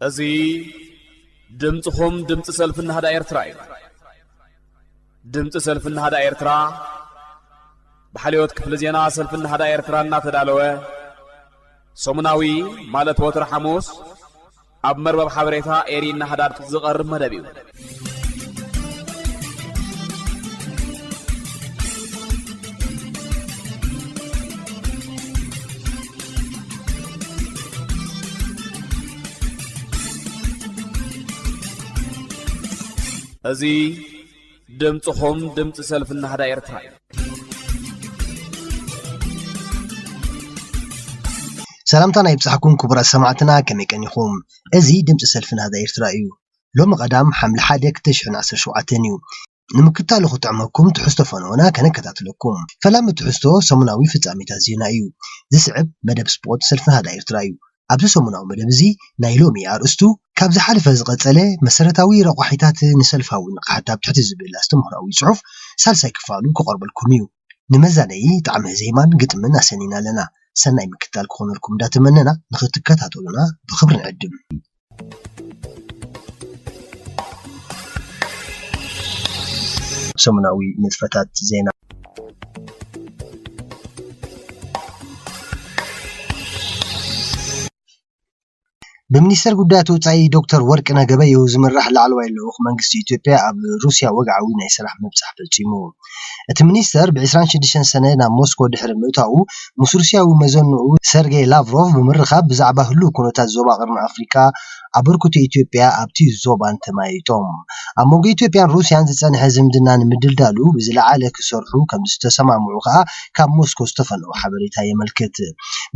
እዚ ድምፅኹም ድምፂ ሰልፊ ናህዳ ኤርትራ እዩ። ድምፂ ሰልፊ ናህዳ ኤርትራ ብሓልዮት ክፍሊ ዜና ሰልፊ ናህዳ ኤርትራ እናተዳለወ ሰሙናዊ፣ ማለት ወትሪ ሓሙስ፣ ኣብ መርበብ ሓበሬታ ኤሪ ናህዳ ዝቐርብ መደብ እዩ። እዚ ድምፅኹም ድምፂ ሰልፊ ናህዳ ኤርትራ እዩ። ሰላምታና ይብጻሕኩም ክቡራት ሰማዕትና፣ ከመይ ቀኒኹም? እዚ ድምጺ ሰልፊ ናህዳ ኤርትራ እዩ። ሎሚ ቀዳም ሓምለ ሓደ ክልተ ሽሕን ዓሰርተ ሸውዓተን እዩ። ንምክታሉ ክጥዕመኩም ትሕዝቶ ፈነወና ከነከታትለኩም። ፈላሚ ትሕዝቶ ሰሙናዊ ፍጻሜታት ዜና እዩ። ዝስዕብ መደብ ስፖርት ሰልፊ ናህዳ ኤርትራ እዩ። ኣብዚ ሰሙናዊ መደብ እዚ ናይ ሎሚ ኣርእስቱ ካብ ዝሓለፈ ዝቐጸለ መሰረታዊ ረቋሒታት ንሰልፋዊ ንቕሓት ኣብ ትሕቲ ዝብል ኣስተምህሮኣዊ ጽሑፍ ሳልሳይ ክፋሉ ክቐርበልኩም እዩ። ንመዛነዪ ጣዕመ ዜማን ግጥምን ኣሰኒና ኣለና። ሰናይ ምክትታል ክኾነልኩም እንዳተመነና ንኽትከታተሉና ብኽብሪ ንዕድም። ሰሙናዊ ንጥፈታት ዜና። ብሚኒስተር ጉዳያት ወጻኢ ዶክተር ወርቅነህ ገበየሁ ዝምራሕ ላዕለዋይ ልኡኽ መንግስቲ ኢትዮጵያ ኣብ ሩስያ ወግዓዊ ናይ ስራሕ ምብጻሕ ፈጺሙ። እቲ ሚኒስተር ብ ዕስራን ሽዱሽተን ሰነ ናብ ሞስኮ ድሕሪ ምእታዉ፣ ምስ ሩስያዊ መዘንኡ ሰርጌይ ላቭሮቭ ብምርኻብ ብዛዕባ ህሉው ኩነታት ዞባ ቀርኒ ኣፍሪቃ፣ ኣበርክቶ ኢትዮጵያ ኣብቲ ዞባን ተመያይጦም። ኣብ መንጎ ኢትዮጵያን ሩስያን ዝጸንሐ ዝምድና ንምድልዳሉ ብዝለዓለ ክሰርሑ ከም ዝተሰማምዑ ከኣ ካብ ሞስኮ ዝተፈነወ ሓበሬታ የመልክት።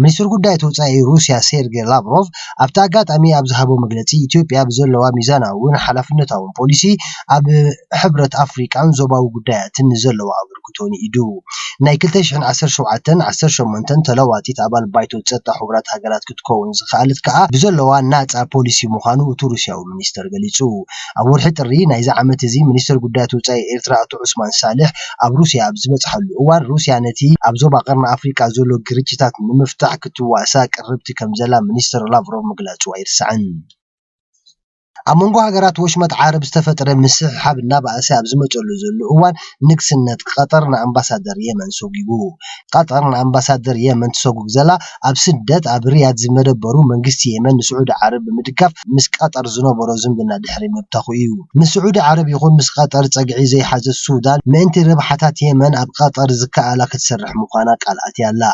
ሚኒስትር ጉዳያት ወጻኢ ሩስያ ሴርጌ ላቭሮቭ ኣብቲ ኣጋጣሚ ኣብ ዝሃቦ መግለጺ፣ ኢትዮጵያ ብዘለዋ ሚዛናውን ሓላፍነታውን ፖሊሲ ኣብ ሕብረት ኣፍሪቃን ዞባዊ ጉዳያትን ንዘለዋ ኣበርክቶ ንኢዱ። ናይ ክልተ ሽሕን ዓሰርተ ሸውዓተን ዓሰርተ ሸሞንተን ተለዋጢት ኣባል ባይቶ ጸጥታ ሕቡራት ሃገራት ክትከውን ዝኸኣለት ከኣ ብዘለዋ ናጻ ፖሊሲ ምዃኑ እቲ ሩስያዊ ሚኒስተር ገሊጹ። ኣብ ወርሒ ጥሪ ናይዚ ዓመት እዚ ሚኒስተር ጉዳያት ወጻኢ ኤርትራ ኣቶ ዑስማን ሳልሕ ኣብ ሩስያ ኣብ ዝበጽሓሉ እዋን፣ ሩስያ ነቲ ኣብ ዞባ ቀርኒ ኣፍሪቃ ዘሎ ግርጭታት ንምፍታሕ ክትዋእሳ ቅርብቲ ከም ዘላ ሚኒስተር ላቭሮቭ ምግላጹ ኣይርሳዕን። ኣብ መንጎ ሃገራት ወሽመጥ ዓረብ ዝተፈጥረ ምስሕሓብ እናበኣሰ ኣብ ዝመጸሉ ዘሎ እዋን፣ ንግስነት ቀጠር ንኣምባሳደር የመን ሰጒጉ። ቀጠር ንኣምባሳደር የመን ትሰጉግ ዘላ፣ ኣብ ስደት ኣብ ሪያድ ዝመደበሩ መንግስቲ የመን ንስዑዲ ዓረብ ብምድጋፍ ምስ ቀጠር ዝነበሮ ዝምድና ድሕሪ ምብታኹ እዩ። ምስ ስዑዲ ዓረብ ይኹን ምስ ቀጠር ጸግዒ ዘይሓዘት ሱዳን፣ ምእንቲ ረብሓታት የመን ኣብ ቀጠር ዝከኣላ ክትሰርሕ ምዃና ቃል ኣትያ ኣላ።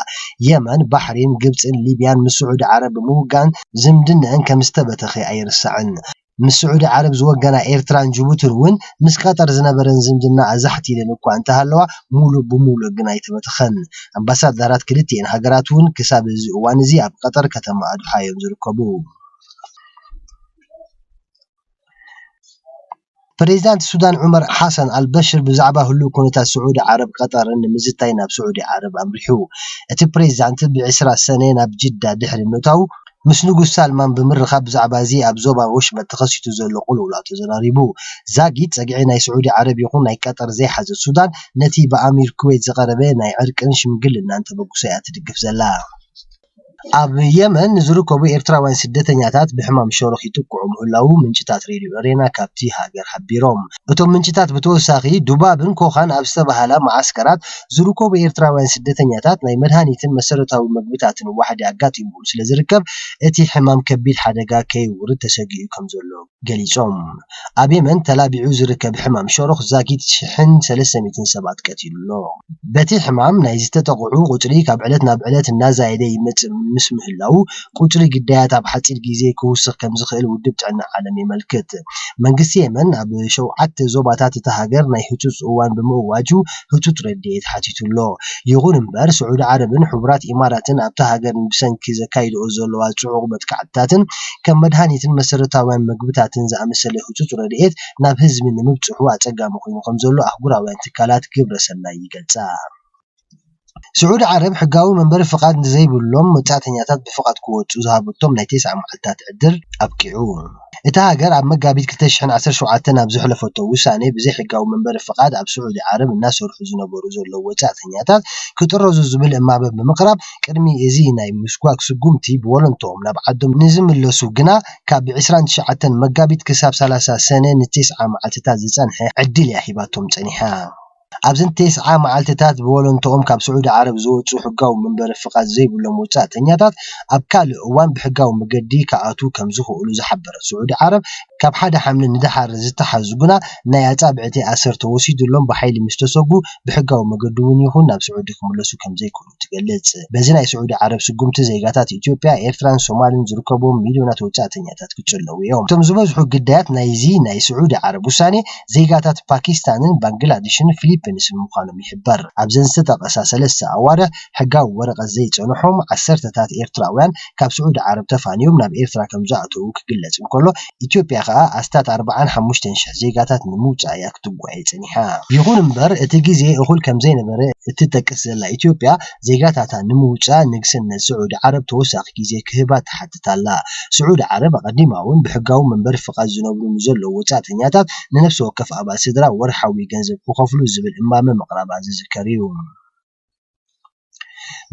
የመን፣ ባሕሪን፣ ግብጽን ሊብያን ምስ ስዑዲ ዓረብ ብምውጋን ዝምድነአን ከም ዝተበተኸ ኣይርሳዕን። ምስ ስዑዲ ዓረብ ዝወገና ኤርትራን ጅቡትን እውን ምስ ቀጠር ዝነበረን ዝምድና ኣዛሕቲለን እኳ እንተሃለዋ፣ ሙሉእ ብሙሉእ ግን ኣይተበተኸን። ኣምባሳደራት ክልቲኤን ሃገራት እውን ክሳብ እዚ እዋን እዚ ኣብ ቀጠር ከተማ ኣዱሓ እዮም ዝርከቡ። ፕሬዚዳንት ሱዳን ዑመር ሓሰን ኣልበሽር ብዛዕባ ህሉው ኩነታት ስዑዲ ዓረብ ቀጠርን ንምዝታይ ናብ ስዑዲ ዓረብ ኣምሪሑ። እቲ ፕሬዚዳንት ብ ዕስራ ሰነ ናብ ጅዳ ድሕሪ ምእታዉ፣ ምስ ንጉስ ሳልማን ብምርኻብ ብዛዕባ እዚ ኣብ ዞባ ወሽመጥ ተኸሲቱ ዘሎ ቅልውላው ተዘራሪቡ። ዛጊድ ጸግዒ ናይ ስዑዲ ዓረብ ይኹን ናይ ቀጠር ዘይሓዘት ሱዳን፣ ነቲ ብኣሚር ኩዌት ዝቐረበ ናይ ዕርቅን ሽምግልናን ተበግሶ እያ ትድግፍ ዘላ። ኣብ የመን ንዝርከቡ ኤርትራውያን ስደተኛታት ብሕማም ሸሮኽ ይጥቅዑ ምህላዉ ምንጭታት ሬድዮ ኤሬና ካብቲ ሃገር ሓቢሮም። እቶም ምንጭታት ብተወሳኺ፣ ዱባብን ኮኻን ኣብ ዝተባህላ መዓስከራት ዝርከቡ ኤርትራውያን ስደተኛታት ናይ መድሃኒትን መሰረታዊ መግብታትን ዋሕዲ ኣጋጢምዎም ስለ ዝርከብ፣ እቲ ሕማም ከቢድ ሓደጋ ከየውርድ ተሰጊኡ ከም ዘሎ ገሊጾም። ኣብ የመን ተላቢዑ ዝርከብ ሕማም ሸሮኽ ዛጊድ ሽሕን ሰለስተ ሚእትን ሰባት ቀቲሉ ኣሎ። በቲ ሕማም ናይ ዝተጠቕዑ ቁጽሪ ካብ ዕለት ናብ ዕለት እናዛየደ ይመጽእ ምስ ምህላዉ፣ ቁጽሪ ግዳያት ኣብ ሓጺር ግዜ ክውስኽ ከም ዝኽእል ውድብ ጥዕና ዓለም የመልክት። መንግስቲ የመን ኣብ ሸውዓተ ዞባታት እታ ሃገር ናይ ህጹጽ እዋን ብምእዋጁ ህጹጽ ረድኤት ሓቲቱ ኣሎ። ይኹን እምበር፣ ስዑዲ ዓረብን ሕቡራት ኢማራትን ኣብታ ሃገር ብሰንኪ ዘካይድኦ ዘለዋ ጽዑቕ መጥቃዕትታትን ከም መድሃኒትን መሰረታውያን መግብታትን ዝኣመሰለ ህጹጽ ረድኤት ናብ ህዝቢ ንምብጽሑ ኣጸጋሚ ኮይኑ ከም ዘሎ ኣህጉራውያን ትካላት ግብረ ሰናይ ይገልጻ። ስዑዲ ዓረብ ሕጋዊ መንበሪ ፍቓድ ንዘይብሎም ወጻእተኛታት ብፍቓድ ክወጹ ዝሃበቶም ናይ ተስዓ መዓልታት ዕድል ኣብቂዑ። እታ ሃገር ኣብ መጋቢት ክልተ ሽሕን ዓሰርተ ሸውዓተን ኣብ ዘሕለፈቶ ውሳኔ፣ ብዘይሕጋዊ መንበሪ ፍቓድ ኣብ ስዑዲ ዓረብ እናሰርሑ ዝነበሩ ዘለዉ ወጻእተኛታት ክጥረዙ ዝብል እማመ ብምቕራብ፣ ቅድሚ እዚ ናይ ምስጓግ ስጉምቲ ብወለንትኦም ናብ ዓዶም ንዝምለሱ ግና ካብ ዕስራን ትሽዓተን መጋቢት ክሳብ ሰላሳ ሰነ ንተስዓ መዓልትታት ዝጸንሐ ዕድል እያ ሂባቶም ጸኒሓ። ኣብዘን ተስዓ መዓልትታት ብወለንትኦም ካብ ስዑዲ ዓረብ ዝወጹ ሕጋዊ መንበሪ ፍቓድ ዘይብሎም ወጻእተኛታት ኣብ ካልእ እዋን ብሕጋዊ መገዲ ክኣትዉ ከም ዝኽእሉ ዝሓበረት ስዑዲ ዓረብ፣ ካብ ሓደ ሓምለ ንደሓር ዝተሓዙ ግና ናይ ኣጻብዕቲ ኣሰር ተወሲዱሎም ብሓይሊ ምስ ተሰጉ ብሕጋዊ መገዲ እውን ይኹን ናብ ስዑዲ ክምለሱ ከም ዘይክእሉ ትገልጽ። በዚ ናይ ስዑዲ ዓረብ ስጉምቲ ዜጋታት ኢትዮጵያ፣ ኤርትራን ሶማልን ዝርከብዎም ሚልዮናት ወጻእተኛታት ክጽለዉ እዮም። እቶም ዝበዝሑ ግዳያት ናይዚ ናይ ስዑዲ ዓረብ ውሳኔ ዜጋታት ፓኪስታንን ባንግላዴሽን ፊሊፒንስን ምዃኖም ይሕበር። ኣብዘን ዝተጠቐሳ ሰለስተ ኣዋርሕ ሕጋዊ ወረቐት ዘይጸንሖም ዓሰርተታት ኤርትራውያን ካብ ስዑዲ ዓረብ ተፋንዮም ናብ ኤርትራ ከም ዝኣተዉ ክግለጽ እንከሎ፣ ኢትዮጵያ ከኣ ኣስታት ኣርባዓን ሓሙሽተን ሽሕ ዜጋታት ንምውጻእ እያ ክትጓየ ጸኒሓ። ይኹን እምበር፣ እቲ ግዜ እኹል ከም ዘይነበረ እትጠቅስ ዘላ ኢትዮጵያ፣ ዜጋታታ ንምውጻእ ንግስነት ስዑዲ ዓረብ ተወሳኺ ግዜ ክህባ ትሓትት ኣላ። ስዑዲ ዓረብ ኣቐዲማ እውን ብሕጋዊ መንበሪ ፍቓድ ዝነብሩ ንዘለዉ ወጻእተኛታት ንነፍሲ ወከፍ ኣባል ስድራ ወርሓዊ ገንዘብ ክኸፍሉ ዝብል እማመ ምቕራባ ዝዝከር እዩ።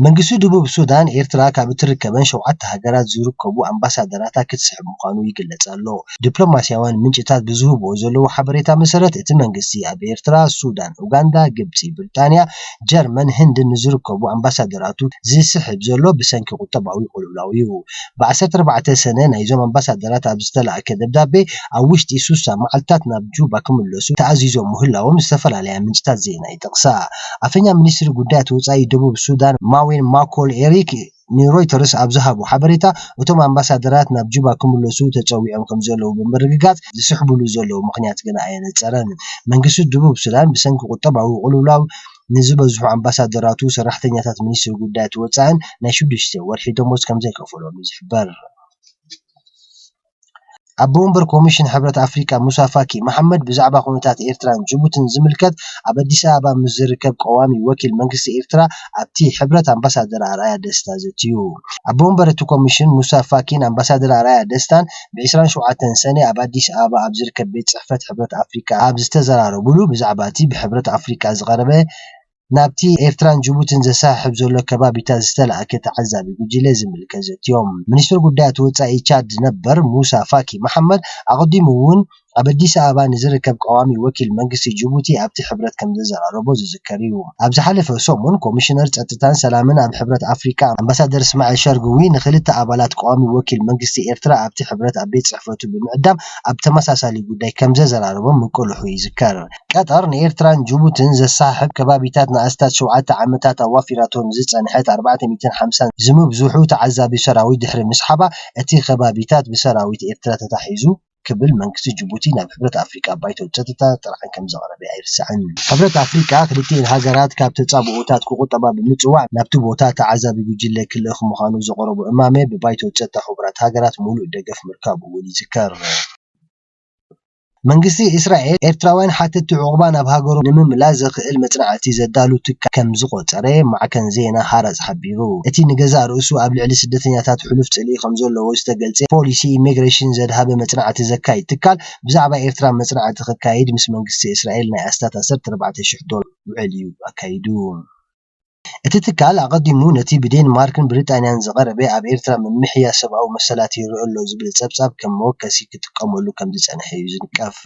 መንግስቲ ደቡብ ሱዳን፣ ኤርትራ ካብ እትርከበን ሸውዓተ ሃገራት ዝርከቡ ኣምባሳደራታ ክትስሕብ ምዃኑ ይግለጽ ኣሎ። ዲፕሎማስያውያን ምንጭታት ብዝህብዎ ዘለዉ ሓበሬታ መሰረት፣ እቲ መንግስቲ ኣብ ኤርትራ፣ ሱዳን፣ ኡጋንዳ፣ ግብጺ፣ ብሪጣንያ፣ ጀርመን፣ ህንድን ንዝርከቡ ኣምባሳደራቱ ዝስሕብ ዘሎ ብሰንኪ ቁጠባዊ ቅልውላው እዩ። ብዓሰርተ ኣርባዕተ ሰነ ናይዞም ኣምባሳደራት ኣብ ዝተላእከ ደብዳቤ፣ ኣብ ውሽጢ ስሳ መዓልታት ናብ ጁባ ክምለሱ ተኣዚዞም ምህላዎም ዝተፈላለያ ምንጭታት ዜና ይጠቕሳ። ኣፈኛ ሚኒስትሪ ጉዳያት ወጻኢ ደቡብ ሱዳን ማዌን ማኮል ኤሪክ ንሮይተርስ ኣብ ዝሃቦ ሓበሬታ፣ እቶም ኣምባሳደራት ናብ ጁባ ክምለሱ ተጸዊዖም ከም ዘለዉ ብምርግጋጽ፣ ዝስሕብሉ ዘለዉ ምኽንያት ግና ኣየነጸረን። መንግስቲ ደቡብ ሱዳን ብሰንኪ ቁጠባዊ ቅልውላው ንዝበዝሑ ኣምባሳደራቱ ሰራሕተኛታት ሚኒስትሪ ጉዳያት ወጻእን ናይ ሽዱሽተ ወርሒ ደሞዝ ከም ዘይከፈሎም እዩ ዝሕበር። ኣቦ ወንበር ኮሚሽን ሕብረት ኣፍሪቃ ሙሳ ፋኪ መሓመድ ብዛዕባ ኩነታት ኤርትራን ጅቡትን ዝምልከት ኣብ ኣዲስ ኣበባ ምስ ዝርከብ ቀዋሚ ወኪል መንግስቲ ኤርትራ ኣብቲ ሕብረት ኣምባሳደር ኣርኣያ ደስታ ዘትዩ። ኣቦ ወንበር እቲ ኮሚሽን ሙሳ ፋኪን ኣምባሳደር ኣርኣያ ደስታን ብ ዕስራን ሸውዓተን ሰነ ኣብ ኣዲስ ኣበባ ኣብ ዝርከብ ቤት ጽሕፈት ሕብረት ኣፍሪቃ ኣብ ዝተዘራረቡሉ፣ ብዛዕባ እቲ ብሕብረት ኣፍሪቃ ዝቐረበ ናብቲ ኤርትራን ጅቡትን ዘሰሓሕብ ዘሎ ከባቢታት ዝተላእከ ተዓዛቢ ጉጅለ ዝምልከት ዘትዮም። ሚኒስትር ጉዳያት ወጻኢ ቻድ ነበር ሙሳ ፋኪ መሓመድ ኣቐዲሙ እውን ኣብ ኣዲስ ኣበባ ንዝርከብ ቀዋሚ ወኪል መንግስቲ ጅቡቲ ኣብቲ ሕብረት ከም ዘዘራረቦ ዝዝከር እዩ። ኣብ ዝሓለፈ ሰሙን ኮሚሽነር ጸጥታን ሰላምን ኣብ ሕብረት ኣፍሪቃ ኣምባሳደር እስማዒል ሸርግዊ ንክልተ ኣባላት ቀዋሚ ወኪል መንግስቲ ኤርትራ ኣብቲ ሕብረት ኣብ ቤት ጽሕፈቱ ብምዕዳም ኣብ ተመሳሳሊ ጉዳይ ከም ዘዘራረቦም ምቅልሑ ይዝከር። ቀጠር ንኤርትራን ጅቡትን ዘሰሓሕብ ከባቢታት ንኣስታት ሸውዓተ ዓመታት ኣዋፊራቶ ንዝጸንሐት ኣርባዕተ ሚእትን ሓምሳን ዝምብዝሑ ተዓዛቢ ሰራዊት ድሕሪ ምስሓባ፣ እቲ ከባቢታት ብሰራዊት ኤርትራ ተታሒዙ ክብል መንግስቲ ጅቡቲ ናብ ሕብረት ኣፍሪቃ ባይቶ ጸጥታ ጥርዓን ከም ዘቕረበ ኣይርሳዕን። ሕብረት ኣፍሪቃ ክልቲኤን ሃገራት ካብ ተጻብኦታት ክቑጠባ ብምጽዋዕ ናብቲ ቦታ ተዓዛቢ ጉጅለ ክልእኽ ምዃኑ ዘቕረቦ እማመ ብባይቶ ጸጥታ ሕቡራት ሃገራት ምሉእ ደገፍ ምርካቡ እውን ይዝከር። መንግስቲ እስራኤል ኤርትራውያን ሓተቲ ዑቕባ ናብ ሃገሮም ንምምላስ ዘኽእል መጽናዕቲ ዘዳሉ ትካል ከም ዝቖጸረ ማዕከን ዜና ሃረጽ ሓቢሩ። እቲ ንገዛእ ርእሱ ኣብ ልዕሊ ስደተኛታት ሕሉፍ ጽልኢ ከም ዘለዎ ዝተገልጸ ፖሊሲ ኢሚግሬሽን ዘድሃበ መጽናዕቲ ዘካይድ ትካል ብዛዕባ ኤርትራ መጽናዕቲ ክካይድ ምስ መንግስቲ እስራኤል ናይ ኣስታት ዓሰርተ ኣርባዕተ ሽሕ ዶላር ውዕል እዩ ኣካይዱ። እቲ ትካል ኣቐዲሙ ነቲ ብዴንማርክን ብሪጣንያን ዝቐረበ ኣብ ኤርትራ ምምሕያሽ ሰብኣዊ መሰላት ይረአ ኣሎ ዝብል ጸብጻብ ከም መወከሲ ክጥቀመሉ ከም ዝጸንሐ እዩ ዝንቀፍ።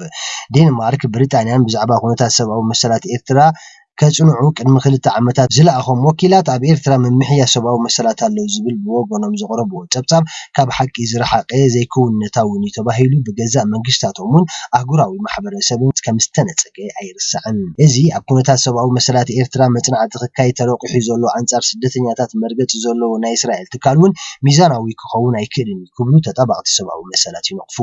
ዴንማርክ ብሪጣንያን ብዛዕባ ኩነታት ሰብኣዊ መሰላት ኤርትራ ከጽንዑ ቅድሚ ክልተ ዓመታት ዝለኣኾም ወኪላት ኣብ ኤርትራ ምምሕያሽ ሰብኣዊ መሰላት ኣሎ ዝብል ብወገኖም ዘቕረብዎ ጸብጻብ ካብ ሓቂ ዝረሓቐ ዘይክውንነታውን እዩ ተባሂሉ ብገዛእ መንግስታቶም እውን ኣህጉራዊ ማሕበረሰብን ከም ዝተነጸገ ኣይርሳዕን። እዚ ኣብ ኩነታት ሰብኣዊ መሰላት ኤርትራ መጽናዕቲ ክካየድ ተረቂሑ ዘሎ ኣንጻር ስደተኛታት መርገጺ ዘለዎ ናይ እስራኤል ትካል እውን ሚዛናዊ ክኸውን ኣይክእልን እዩ ክብሉ ተጣባቕቲ ሰብኣዊ መሰላት ይነቕፉ።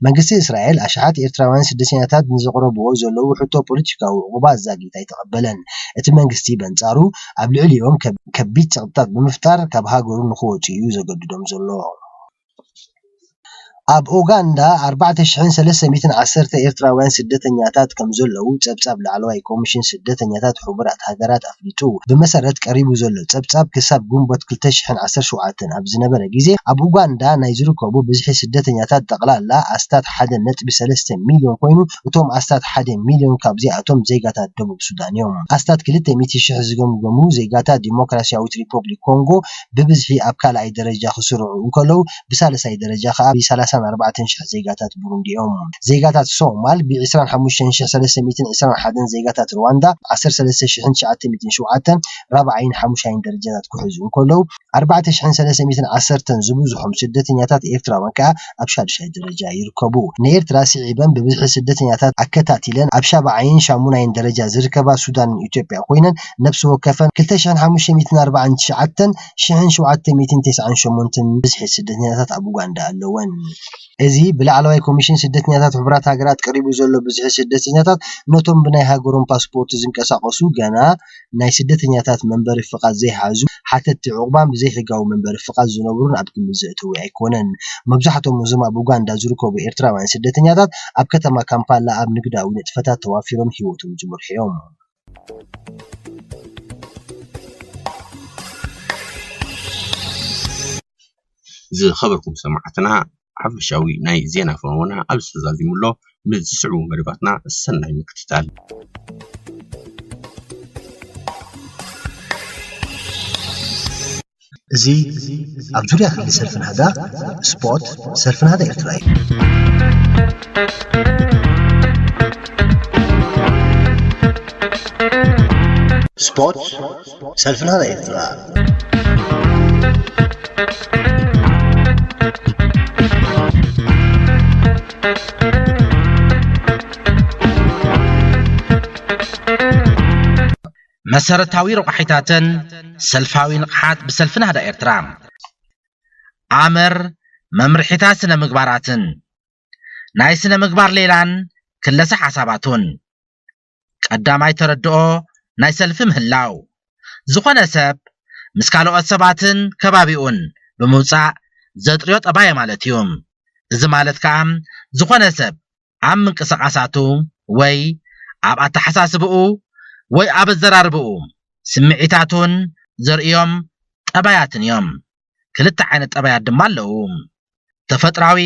መንግስቲ እስራኤል ኣሽሓት ኤርትራውያን ስደተኛታት ንዘቕረብዎ ዘለዉ ሕቶ ፖለቲካዊ ዑቕባ ዛጊት ኣይተቐበለን። እቲ መንግስቲ በንጻሩ ኣብ ልዕሊኦም ከብ-፣ ከቢድ ጸቕጥታት ብምፍጣር ካብ ሃገሩ ንኽወጹ እዩ ዘገድዶም ዘሎ። ኣብ ኡጋንዳ ኣርባዕተ ሽሕን ሰለስተ ሚእትን ዓሰርተ ኤርትራውያን ስደተኛታት ከም ዘለዉ ጸብጻብ ላዕለዋይ ኮሚሽን ስደተኛታት ሕቡራት ሃገራት ኣፍሊጡ። ብመሰረት ቀሪቡ ዘሎ ጸብጻብ፣ ክሳብ ግንቦት ክልተ ሽሕን ዓሰርተ ሸውዓተን ኣብ ዝነበረ ግዜ፣ ኣብ ኡጋንዳ ናይ ዝርከቡ ብዝሒ ስደተኛታት ጠቕላላ ኣስታት ሓደ ነጥቢ ሰለስተ ሚልዮን ኮይኑ፣ እቶም ኣስታት ሓደ ሚልዮን ካብዚኣቶም ዜጋታት ደቡብ ሱዳን እዮም። ኣስታት ክልተ ሚእቲ ሽሕ ዝገምገሙ ዜጋታት ዲሞክራሲያዊት ሪፖብሊክ ኮንጎ ብብዝሒ ኣብ ካልኣይ ደረጃ ክስርዑ እንከለዉ፣ ብሳልሳይ ደረጃ ከኣ ብ ሰላሳን ኣርባዕተን ሽሕ ዜጋታት ቡሩንዲ እዮም። ዜጋታት ሶማል ብ ዕስራን ሓሙሽተን ሽሕ ሰለስተ ሚእትን ዕስራን ሓደን፣ ዜጋታት ሩዋንዳ ዓሰርተ ሰለስተ ሽሕን ትሽዓተ ሚእትን ሸውዓተን ራብዓይን ሓሙሻይን ደረጃታት ክሕዙ እንከለዉ፣ ኣርባዕተ ሽሕን ሰለስተ ሚእትን ዓሰርተን ዝብዝሖም ስደተኛታት ኤርትራውያን ከኣ ኣብ ሻድሻይ ደረጃ ይርከቡ። ንኤርትራ ስዒበን ብብዝሒ ስደተኛታት ኣከታቲለን ኣብ ሻብዓይን ሻሙናይን ደረጃ ዝርከባ ሱዳንን ኢትዮጵያ ኮይነን፣ ነፍሲ ወከፈን ክልተ ሽሕን ሓሙሽተ ሚእትን ኣርባዓን ትሽዓተን ሽሕን ሸውዓተ ሚእትን ተስዓን ሸሞንተን ብዝሒ ስደተኛታት ኣብ ኡጋንዳ ኣለወን። እዚ ብላዕለዋይ ኮሚሽን ስደተኛታት ሕቡራት ሃገራት ቀሪቡ ዘሎ ብዝሒ ስደተኛታት፣ ነቶም ብናይ ሃገሮም ፓስፖርት ዝንቀሳቐሱ ገና ናይ ስደተኛታት መንበሪ ፍቓድ ዘይሓዙ፣ ሓተትቲ ዑቕባን ብዘይሕጋዊ መንበሪ ፍቓድ ዝነብሩን ኣብ ግምት ዘእተወ ኣይኮነን። መብዛሕትኦም እዞም ኣብ ኡጋንዳ ዝርከቡ ኤርትራውያን ስደተኛታት ኣብ ከተማ ካምፓላ ኣብ ንግዳዊ ንጥፈታት ተዋፊሮም ህይወቶም ዝመርሑ እዮም። ዝኸበርኩም ሰማዕትና፣ ሓፈሻዊ ናይ ዜና ፈነወና ኣብዚ ተዛዚሙ ኣሎ። ምስ ዝስዕቡ መደባትና ሰናይ ምክትታል። እዚ ኣብ ዙርያ ክሊ ሰልፊ ናህዳ፣ ስፖርት፣ ሰልፊ ናህዳ ኤርትራ እዩ። ስፖርት፣ ሰልፊ ናህዳ ኤርትራ። መሰረታዊ ረቋሒታትን ሰልፋዊ ንቕሓት ብሰልፊ ናህዳ ኤርትራ። ኣምር መምርሒታት ስነ ምግባራትን ናይ ስነ ምግባር ሌላን ክለሰ ሓሳባቱን። ቀዳማይ ተረድኦ ናይ ሰልፊ ምህላው። ዝኾነ ሰብ ምስ ካልኦት ሰባትን ከባቢኡን ብምውጻእ ዘጥርዮ ጠባየ ማለት እዩ። እዚ ማለት ከኣ ዝኾነ ሰብ ኣብ ምንቅስቓሳቱ ወይ ኣብ ኣተሓሳስብኡ ወይ ኣብ ኣዘራርብኡ ስምዒታቱን ዘርእዮም ጠባያትን እዮም። ክልተ ዓይነት ጠባያት ድማ ኣለዉ። ተፈጥራዊ፣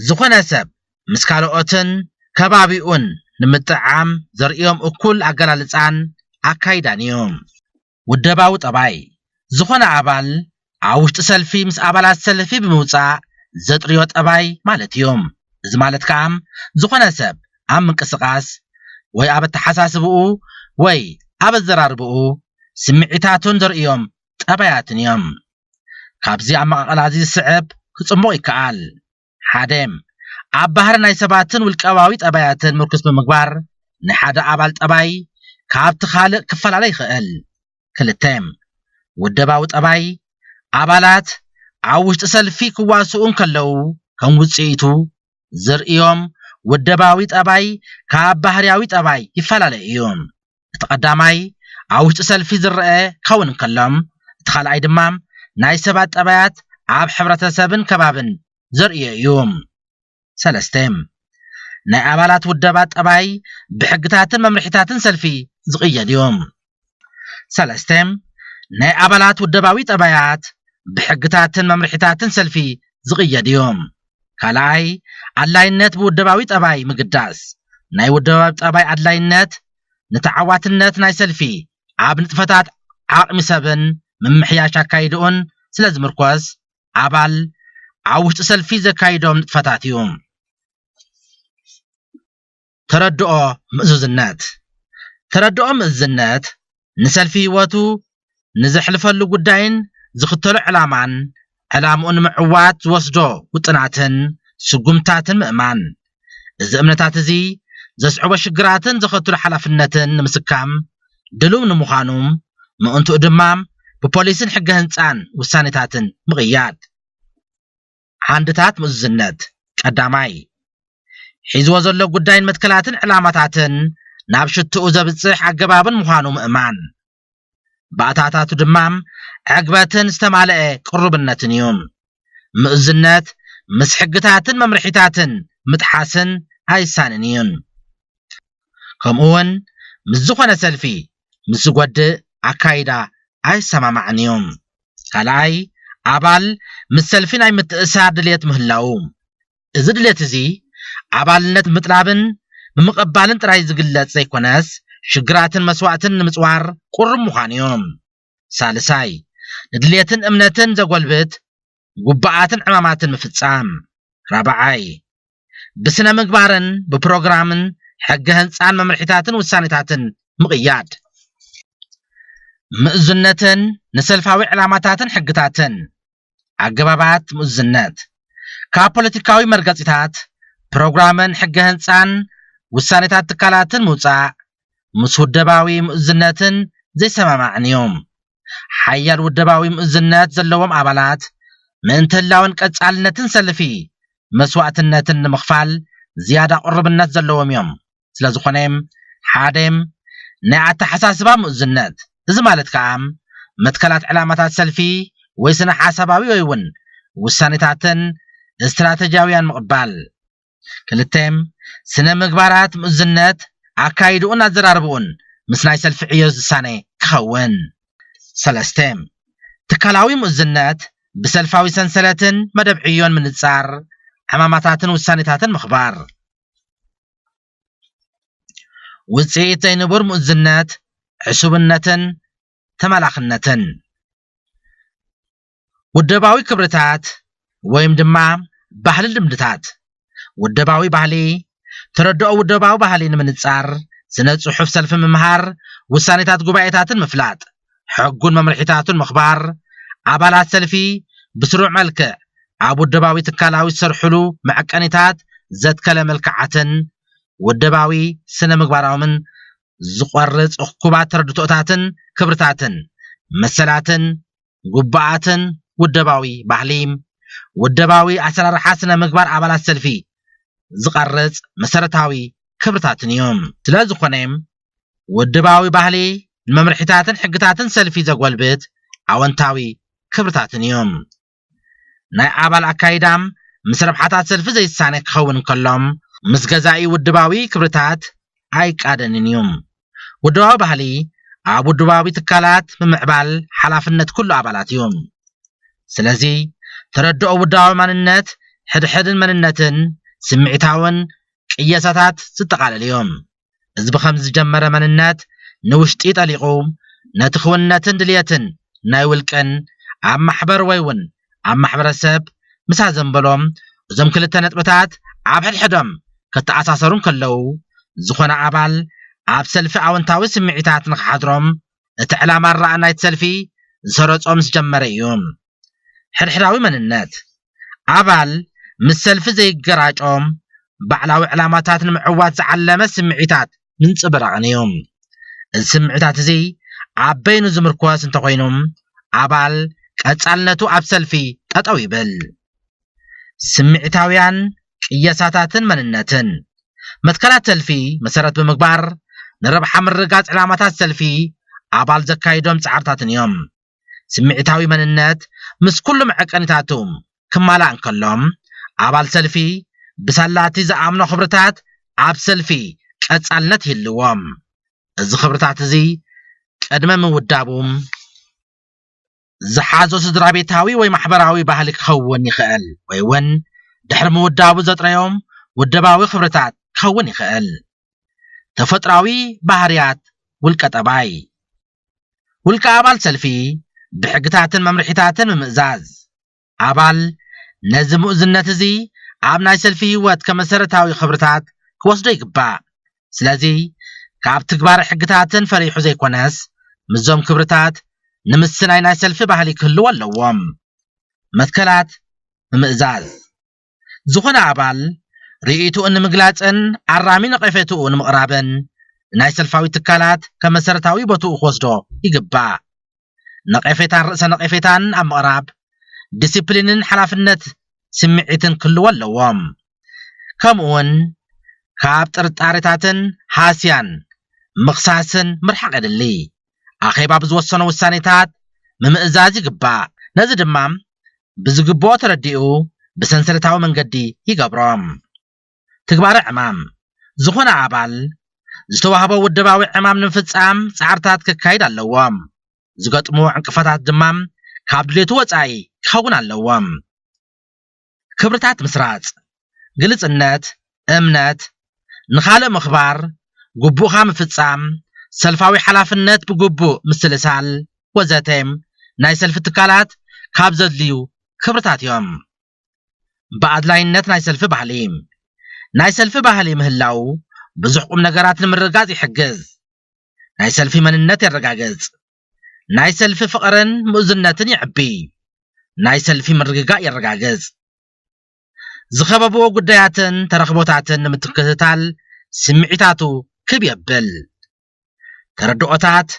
ዝኾነ ሰብ ምስ ካልኦትን ከባቢኡን ንምጥዕዓም ዘርእዮም እኩል ኣገላልጻን ኣካይዳን እዩ። ውደባዊ ጠባይ፣ ዝኾነ ኣባል ኣብ ውሽጢ ሰልፊ ምስ ኣባላት ሰልፊ ብምውጻእ ዘጥርዮ ጠባይ ማለት እዩ። እዚ ማለት ከኣ ዝኾነ ሰብ ኣብ ምንቅስቓስ ወይ ኣብ ኣተሓሳስብኡ ወይ ኣብ ኣዘራርብኡ ስምዒታቱን ዘርእዮም ጠባያትን እዮም። ካብዚ ኣመቓቕላ እዚ ዝስዕብ ክጽምቕ ይከኣል። ሓደ፣ ኣብ ባህሪ ናይ ሰባትን ውልቀባዊ ጠባያትን ምርኩስ ብምግባር ናይ ሓደ ኣባል ጠባይ ካብቲ ካልእ ክፈላለ ይኽእል። ክልተ፣ ውደባዊ ጠባይ፣ ኣባላት ኣብ ውሽጢ ሰልፊ ክዋስኡ እንከለዉ ከም ውጽኢቱ ዘርእዮም ውደባዊ ጠባይ ካብ ባህርያዊ ጠባይ ይፈላለ እዩ። እቲ ቀዳማይ ኣብ ውሽጢ ሰልፊ ዝረአ ክኸውን እንከሎ፣ እቲ ካልኣይ ድማ ናይ ሰባት ጠባያት ኣብ ሕብረተሰብን ከባብን ዘርእዮ እዩ። ሰለስተ፣ ናይ ኣባላት ውደባ ጠባይ ብሕግታትን መምርሒታትን ሰልፊ ዝቕየድ እዩ። ሰለስተ፣ ናይ ኣባላት ውደባዊ ጠባያት ብሕግታትን መምርሒታትን ሰልፊ ዝቕየድ እዩ። ካልኣይ፣ ኣድላይነት ብውደባዊ ጠባይ ምግዳስ። ናይ ውደባዊ ጠባይ ኣድላይነት ንተዓዋትነት ናይ ሰልፊ ኣብ ንጥፈታት ዓቕሚ ሰብን ምምሕያሽ ኣካይድኡን ስለ ዝምርኮስ፣ ኣባል ኣብ ውሽጢ ሰልፊ ዘካይዶም ንጥፈታት እዩ። ተረድኦ ምእዙዝነት። ተረድኦ ምእዝነት ንሰልፊ ህይወቱ፣ ንዘሕልፈሉ ጉዳይን ዝኽተሎ ዕላማን፣ ዕላምኡ ንምዕዋት ዝወስዶ ውጥናትን ስጉምታትን ምእማን። እዚ እምነታት እዚ ዘስዕቦ ሽግራትን ዘኸትሎ ሓላፍነትን ንምስካም ድሉው ንምዃኑ፣ ምእንትኡ ድማ ብፖሊስን ሕገ ህንጻን ውሳኔታትን ምቕያድ። ዓንድታት ምእዙዝነት። ቀዳማይ፣ ሒዝዎ ዘሎ ጉዳይን መትከላትን ዕላማታትን ናብ ሽትኡ ዘብጽሕ ኣገባብን ምዃኑ ምእማን። ባእታታቱ ድማ ዕግበትን ዝተማልአ ቅሩብነትን እዩ። ምእዙዝነት ምስ ሕግታትን መምርሒታትን ምጥሓስን ኣይሳንን እዩን። ከምኡውን ምስ ዝኾነ ሰልፊ ምስ ዝጎድእ ኣካይዳ ኣይሰማማዕን እዩ። ካልኣይ፣ ኣባል ምስ ሰልፊ ናይ ምትእሳር ድልየት ምህላው። እዚ ድልየት እዚ ኣባልነት ምጥላብን ምምቕባልን ጥራይ ዝግለጽ ዘይኮነስ፣ ሽግራትን መስዋእትን ንምጽዋር ቁሩብ ምዃን እዩ። ሳልሳይ፣ ንድልየትን እምነትን ዘጎልብት ጉባኣትን ዕማማትን ምፍጻም። ራብዓይ፣ ብስነ ምግባርን ብፕሮግራምን ሕገ ህንጻን መምርሒታትን ውሳኔታትን ምቕያድ። ምእዙነትን ንሰልፋዊ ዕላማታትን ሕግታትን። ኣገባባት ምእዙነት። ካብ ፖለቲካዊ መርገጺታት፣ ፕሮግራምን ሕገ ህንጻን ውሳኔታት ትካላትን ምውጻእ፣ ምስ ውደባዊ ምእዙነትን ዘይሰማማዕን እዩ። ሓያል ውደባዊ ምእዙነት ዘለዎም ኣባላት፣ ምእንቲ ህላወን ቀጻልነትን ሰልፊ መስዋእትነትን ንምኽፋል ዝያዳ ቅሩብነት ዘለዎም እዮም። ስለ ዝኾነ፣ ሓደ፣ ናይ ኣተሓሳስባ ምእዙነት። እዚ ማለት ከኣ፣ መትከላት ዕላማታት ሰልፊ ወይ ስነ ሓሳባዊ ወይ እውን ውሳኔታትን ስትራተጂያውያን ምቕባል። ክልተ፣ ስነ ምግባራት ምእዙነት ኣካይድኡን ኣዘራርብኡን ምስ ናይ ሰልፊ ዕዮ ዝሳነ ክኸውን። ሰለስተ፣ ትካላዊ ምእዙነት ብሰልፋዊ ሰንሰለትን መደብ ዕዮን ምንጻር፣ ዕማማታትን ውሳኔታትን ምኽባር። ውጽኢት ዘይንቡር ምእዙነት፣ ዕሱብነትን ተመላኽነትን። ውደባዊ ክብርታት ወይም ድማ ባህሊ ልምድታት። ውደባዊ ባህሊ፣ ተረድኦ ውደባዊ ባህሊ ንምንጻር፣ ስነ ጽሑፍ ሰልፊ ምምሃር፣ ውሳኔታት ጉባኤታትን ምፍላጥ፣ ሕጉን መምርሒታቱን ምኽባር፣ ኣባላት ሰልፊ ብስሩዕ መልክዕ ኣብ ውደባዊ ትካላዊ ዝሰርሕሉ መዐቀኒታት ዘትከለ መልክዓትን ውደባዊ ስነ ምግባራምን ዝቖርጽ እኩባት ተረድቶታትን ክብርታትን መሰላትን ግቡኣትን ውደባዊ ባህሊ፣ ውደባዊ ኣሰራርሓ ስነ ምግባር ኣባላት ሰልፊ ዝቐርጽ መሰረታዊ ክብርታትን እዩ። ስለ ዝኾነ፣ ውድባዊ ባህሊ ንመምርሒታትን ሕግታትን ሰልፊ ዘጎልብት ኣወንታዊ ክብርታትን እዩ። ናይ ኣባል ኣካይዳ ምስ ረብሓታት ሰልፊ ዘይሳነ ክኸውን እንከሎ፣ ምስ ገዛኢ ውድባዊ ክብርታት ኣይቃደንን እዩ። ውድባዊ ባህሊ ኣብ ውድባዊ ትካላት ምምዕባል ሓላፍነት ኩሉ ኣባላት እዩ። ስለዚ፣ ተረድኦ ውድባዊ ማንነት፣ ሕድሕድን መንነትን፣ ስምዒታውን ቅየሳታት ዝጠቓለል እዩ። እዚ ብኸምዚ ዝጀመረ መንነት ንውሽጢ ጠሊቑ፣ ነቲ ክውንነትን ድልየትን ናይ ውልቅን ኣብ ማሕበር ወይ እውን ኣብ ማሕበረሰብ ምስ ኣዘንበሎም፣ እዞም ክልተ ነጥብታት ኣብ ሕድሕዶም ከተኣሳሰሩ እንከለዉ፣ ዝኾነ ኣባል ኣብ ሰልፊ ኣወንታዊ ስምዒታት ንኽሓድሮም እቲ ዕላማ ኣረኣእያ ናይቲ ሰልፊ ዝሰረጾ ምስ ጀመረ እዩ። ሕድሕዳዊ መንነት። ኣባል ምስ ሰልፊ ዘይገራጮ፣ ባዕላዊ ዕላማታት ንምዕዋት ዝዓለመ ስምዒታት ምንጽብራቕን እዩ። እዚ ስምዒታት እዚ ኣብ በይኑ ዝምርኮስ እንተኾይኑ፣ ኣባል ቀጻልነቱ ኣብ ሰልፊ ጠጠው ይብል። ስምዒታውያን ቅየሳታትን መንነትን። መትከላት ሰልፊ መሰረት ብምግባር፣ ንረብሓ ምርግጋጽ ዕላማታት ሰልፊ ኣባል ዘካይዶም ጻዕርታትን እዮም። ስምዒታዊ መንነት ምስ ኩሉ መዐቀኒታቱ ክማላእ እንከሎ፣ ኣባል ሰልፊ ብሳላ እቲ ዝኣምኖ ክብርታት ኣብ ሰልፊ ቀጻልነት ይህልዎ። እዚ ክብርታት እዚ ቅድመ ምውዳቡ ዝሓዞ ስድራ ቤታዊ ወይ ማሕበራዊ ባህሊ ክኸውን ይኽእል፣ ወይ እውን ድሕሪ ምውዳቡ ዘጥረዮም ውደባዊ ክብርታት ክኸውን ይኽእል። ተፈጥራዊ ባህርያት ውልቀ ጠባይ። ውልቀ ኣባል ሰልፊ ብሕግታትን መምርሒታትን ምምእዛዝ። ኣባል ነዚ ምእዝነት እዚ ኣብ ናይ ሰልፊ ህይወት ከም መሰረታዊ ክብርታት ክወስዶ ይግባእ። ስለዚ፣ ካብ ትግባረ ሕግታትን ፈሪሑ ዘይኮነስ፣ ምስዞም ክብርታት ንምስናይ ናይ ሰልፊ ባህሊ ክህልዎ ኣለዎም። መትከላት ምምእዛዝ። ዝኾነ ኣባል ርእይቶኡ ንምግላጽን ኣራሚ ነቐፌታኡ ንምቕራብን ናይ ሰልፋዊ ትካላት ከም መሰረታዊ ቦታኡ ክወስዶ ይግባእ። ነቐፌታን ርእሰ ነቐፌታን ኣብ ምቕራብ ዲሲፕሊንን ሓላፍነት ስምዒትን ክህልዎ ኣለዎም። ከምኡውን ካብ ጥርጣሬታትን ሃስያን ምኽሳስን ምርሓቕ የድሊ። ኣኼባ ብዝወሰኖ ውሳኔታት ምምእዛዝ ይግባእ። ነዚ ድማ ብዝግብኦ ተረዲኡ ብሰንሰለታዊ መንገዲ ይገብሮም። ትግባረ ዕማም፣ ዝኾነ ኣባል ዝተዋህቦ ውድባዊ ዕማም ንምፍጻም ጻዕርታት ከካይድ ኣለዎም። ዝገጥሙ ዕንቅፋታት ድማ ካብ ድሌቱ ወጻኢ ክኸውን ኣለዎም። ክብርታት ምስራጽ፣ ግልጽነት፣ እምነት፣ ንኻልእ ምኽባር፣ ግቡእኻ ምፍጻም፣ ሰልፋዊ ሓላፍነት ብግቡእ ምስልሳል ወዘተ ናይ ሰልፊ ትካላት ካብ ዘድልዩ ክብርታት እዮም። ብኣድላይነት ናይ ሰልፊ ባህሊ፣ ናይ ሰልፊ ባህሊ ምህላው ብዙሕ ቁም ነገራት ንምርግጋጽ ይሕግዝ። ናይ ሰልፊ መንነት የረጋግጽ። ናይ ሰልፊ ፍቕርን ምእዙዝነትን የዕቢ። ናይ ሰልፊ ምርግጋእ የረጋግጽ። ዝኸበብዎ ጉዳያትን ተረኽቦታትን ንምትክትታል ስምዒታቱ ክብ የብል። ተረድኦታት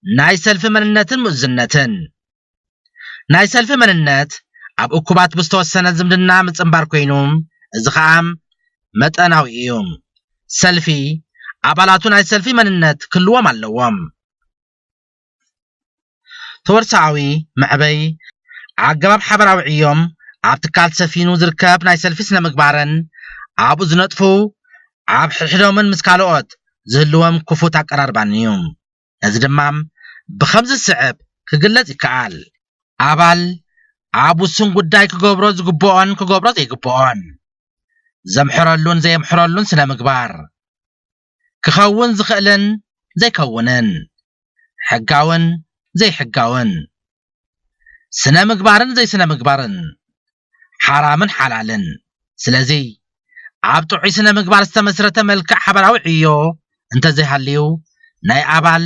ናይ ሰልፊ መንነትን ምእዙዝነትን። ናይ ሰልፊ መንነት ኣብ እኩባት ብዝተወሰነ ዝምድና ምጽንባር ኮይኑ፣ እዚ ኸኣ መጠናዊ እዩ። ሰልፊ ኣባላቱ ናይ ሰልፊ መንነት ክህልዎም ኣለዎም። ተወርሳኣዊ መዕበይ ኣገባብ ሓበራዊ ዕዮም ኣብ ትካል ሰፊኑ ዝርከብ ናይ ሰልፊ ስነ ምግባርን ኣብኡ ዝነጥፉ ኣብ ሕድሕዶምን ምስ ካልኦት ዝህልዎም ክፉት ኣቀራርባን እዩ። እዚ ድማ ብኸምዚ ዝስዕብ ክግለጽ ይከኣል። ኣባል ኣብ ውሱን ጉዳይ ክገብሮ ዝግብኦን ክገብሮ ዘይግብኦን፣ ዘምሕረሉን ዘየምሕረሉን ስነ ምግባር፣ ክኸውን ዝኽእልን ዘይከውንን፣ ሕጋውን ዘይሕጋውን፣ ስነ ምግባርን ዘይስነ ምግባርን፣ ሓራምን ሓላልን። ስለዚ ኣብ ጥዑይ ስነ ምግባር ዝተመስረተ መልክዕ ሓበራዊ ዕዮ እንተዘይሃልዩ፣ ናይ ኣባል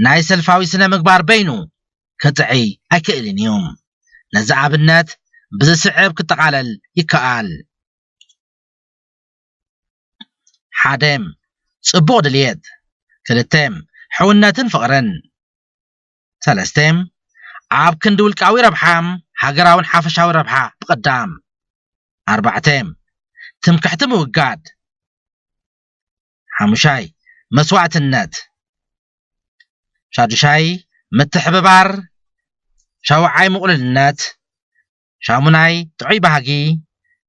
ናይ ሰልፋዊ ስነ ምግባር በይኑ ክጥዕይ ኣይክእልን እዩ። ነዚ ኣብነት ብዝስዕብ ክጠቓለል ይከኣል። ሓደ፣ ጽቡቕ ድልየት። ክልተ፣ ሕውነትን ፍቕርን። ሰለስተ፣ ኣብ ክንዲ ውልቃዊ ረብሓ፣ ሃገራውን ሓፈሻዊ ረብሓ ብቐዳም። ኣርባዕተ፣ ትምክሕቲ ምውጋድ። ሓሙሻይ፣ መስዋእትነት። ሻዱሻይ፣ ምትሕብባር። ሻውዓይ፣ ምቕሉልነት። ሻሙናይ፣ ጥዑይ ባህጊ።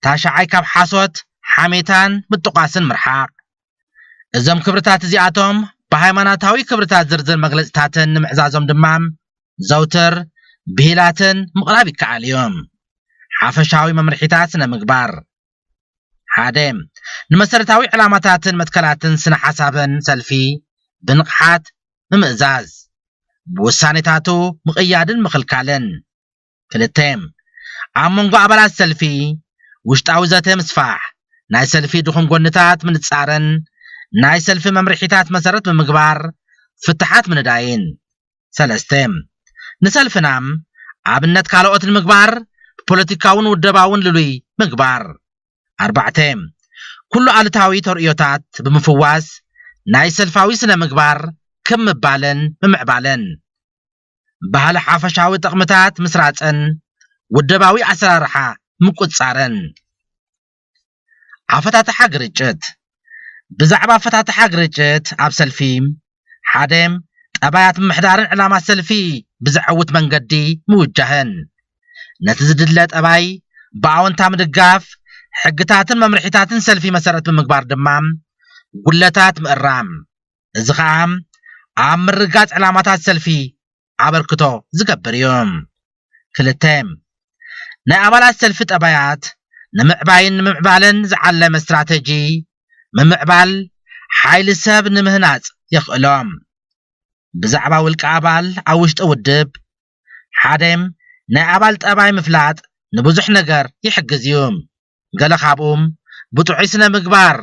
ታሽዓይ፣ ካብ ሓሶት፣ ሓሜታን ምጥቋስን ምርሓቕ። እዞም ክብርታት እዚኣቶም ብሃይማኖታዊ ክብርታት ዝርዝር መግለጽታትን ንምዕዛዞም ድማ ዘውትር ብሂላትን ምቕራብ ይከኣል እዩ። ሓፈሻዊ መምርሒታት ስነ ምግባር። ሓደ፣ ንመሰረታዊ ዕላማታትን መትከላትን ስነ ሓሳብን ሰልፊ ብንቕሓት ምምእዛዝ፣ ብውሳኔታቱ ምቕያድን ምኽልካልን። ክልተ፣ ኣብ መንጎ ኣባላት ሰልፊ ውሽጣዊ ዘተ ምስፋሕ፣ ናይ ሰልፊ ድኹም ጎንታት ምንጻርን ናይ ሰልፊ መምርሒታት መሰረት ብምግባር ፍትሓት ምንዳይን። ሰለስተ፣ ንሰልፍና ኣብነት ካልኦት ንምግባር ብፖለቲካውን ውደባውን ልሉይ ምግባር። ኣርባዕተ፣ ኩሉ ኣሉታዊ ተርእዮታት ብምፍዋስ ናይ ሰልፋዊ ስነ ምግባር ክብ ምባልን ምምዕባልን፣ ባህሊ ሓፈሻዊ ጥቕምታት ምስራጽን ውደባዊ ኣሰራርሓ ምቁጽጻርን። ኣፈታትሓ ግርጭት። ብዛዕባ ኣፈታትሓ ግርጭት ኣብ ሰልፊ፣ ሓደ፣ ጠባያት ምምሕዳርን ዕላማ ሰልፊ ብዘዐውት መንገዲ ምውጃህን። ነቲ ዝድለ ጠባይ ብኣወንታ ምድጋፍ፣ ሕግታትን መምርሒታትን ሰልፊ መሰረት ብምግባር ድማ ጉድለታት ምእራም። እዚ ኸኣ ኣብ ምርጋጽ ዕላማታት ሰልፊ ኣበርክቶ ዝገብር እዩ። ክልተ፣ ናይ ኣባላት ሰልፊ ጠባያት ንምዕባይን ንምምዕባልን ዝዓለመ ስትራተጂ ምምዕባል ሓይሊ ሰብ ንምህናጽ የኽእሎም። ብዛዕባ ውልቀ ኣባል ኣብ ውሽጢ ውድብ፣ ሓደ፣ ናይ ኣባል ጠባይ ምፍላጥ ንብዙሕ ነገር ይሕግዝ እዩ። ገለ ካብኡ ብጥዑይ ስነ ምግባር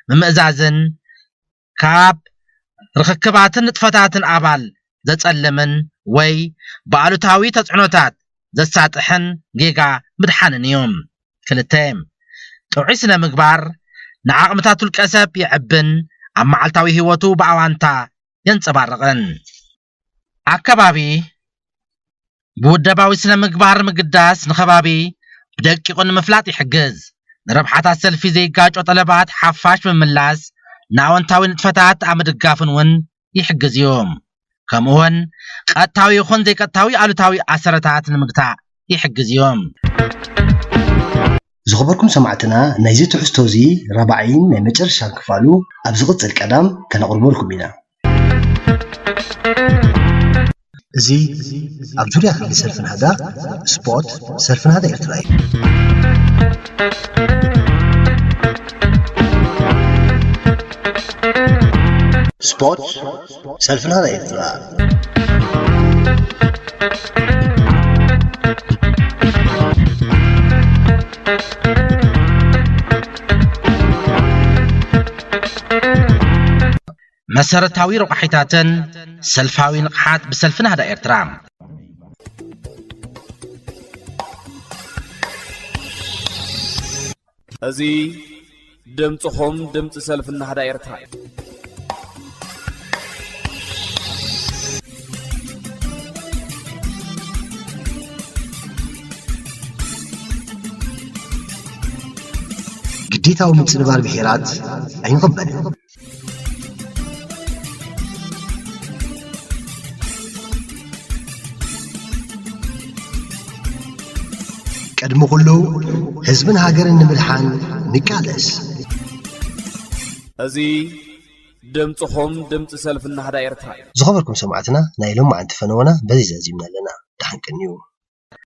ምምእዛዝን ካብ ርኽክባትን ንጥፈታትን ኣባል ዘጸልምን ወይ ብኣሉታዊ ተጽዕኖታት ዘሳጥሕን ጌጋ ምድሓንን እዩ። ክልተ፣ ጥዑይ ስነ ምግባር ንዓቕምታት ውልቀ ሰብ የዕብን ኣብ መዓልታዊ ህይወቱ ብኣዋንታ የንጸባርቕን። ኣከባቢ ብውደባዊ ስነ ምግባር ምግዳስ ንኸባቢ ብደቂቑ ንምፍላጥ ይሕግዝ። ንረብሓታት ሰልፊ ዘይጋጮ ጠለባት ሓፋሽ ምምላስ ንኣወንታዊ ንጥፈታት ኣብ ምድጋፍን እውን ይሕግዝ እዩ። ከምኡውን ቀጥታዊ ይኹን ዘይቀጥታዊ ኣሉታዊ ኣሰረታት ንምግታእ ይሕግዝ እዩ። ዝኸበርኩም ሰማዕትና፣ ናይዚ ትሕዝቶ እዚ ራብዓይን ናይ መጨረሻን ክፋሉ ኣብ ዝቕጽል ቀዳም ከነቕርበልኩም ኢና። እዚ ኣብ ዙርያ ክሊ ሰልፊ ናህዳ፣ ስፖርት፣ ሰልፊ ናህዳ ኤርትራ እዩ። ስፖርት፣ ሰልፊ ናህዳ ኤርትራ። መሰረታዊ ረቋሒታትን ሰልፋዊ ንቕሓት ብሰልፊ ናህዳ ኤርትራ። እዚ ድምጽኹም ድምጺ ሰልፊ ናህዳ ኤርትራ እዩ። ግዴታዊ ምጽንባር ብሄራት ኣይንቕበልን። ቅድሚ ኩሉ ህዝብን ሃገርን ንምድሓን ንቃለስ። እዚ ድምጽኹም ድምጺ ሰልፊ ናህዳ ኤርትራ እዩ። ዝኸበርኩም ሰማዕትና፣ ናይ ሎማዓንቲ ፈነወና በዚ ዘዚምና ኣለና። ደሓን ቅንዩ።